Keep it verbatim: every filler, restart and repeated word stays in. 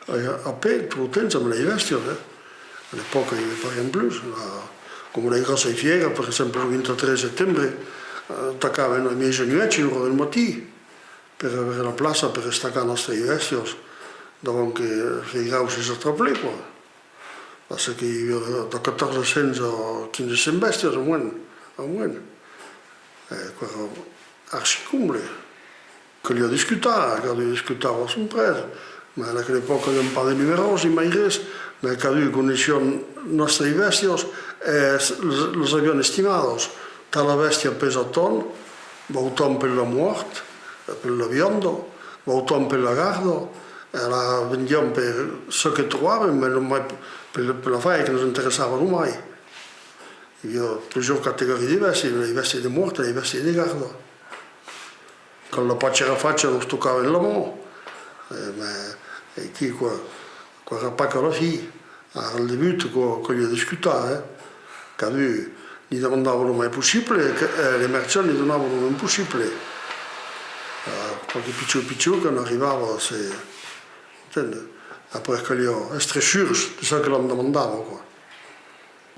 A, a pè, tot lo temps amb las bèstias, eh. A l'epòca i aviá pas ren plus. La, coma las gròssas fièras, per exemple, lo vint-e-tres setembre, eh, tacavan a mièjanuèch, una ora del matin, per aver la plaça per estacar nòstras bèstias, davant que fes graus e s'atraples, quoi. Parce que i aviá de quatorze cents a quinze cents bèstias, au moins, au moins. E aquò èra archicomble. Caliá discutar, caliá discutar a son prètz, mas a aquela epòca i aviá pas de numeròs ni mai res, mas cadun coneissiá nòstras bèstias e las, las aviá estimadas. Tala bèstia pesa tant, vau tant per la mòrt, per la vianda, vau tant per la garda, e la vendiam per çò que trobàvem, mas lo mai per, per l'afar que nos interessava lo mai. I aviá plusieurs categorias de bèstias, las bèstias de mòrt e las bèstias de garda. Quand la pacha èra facha, nos tocàvem la man. E, mas, e aquí, quoi, quoi, èra pas qu'a la fin. Al debut, quoi, caliá discutar, eh. Cadun li demandava lo mai possible, e que, e los merchands li donavan lo mai possible. E, qualque pichon, pichon, quand arribava, se, entendes? Après, caliá èstre surs de çò que l'òm demandava, quoi.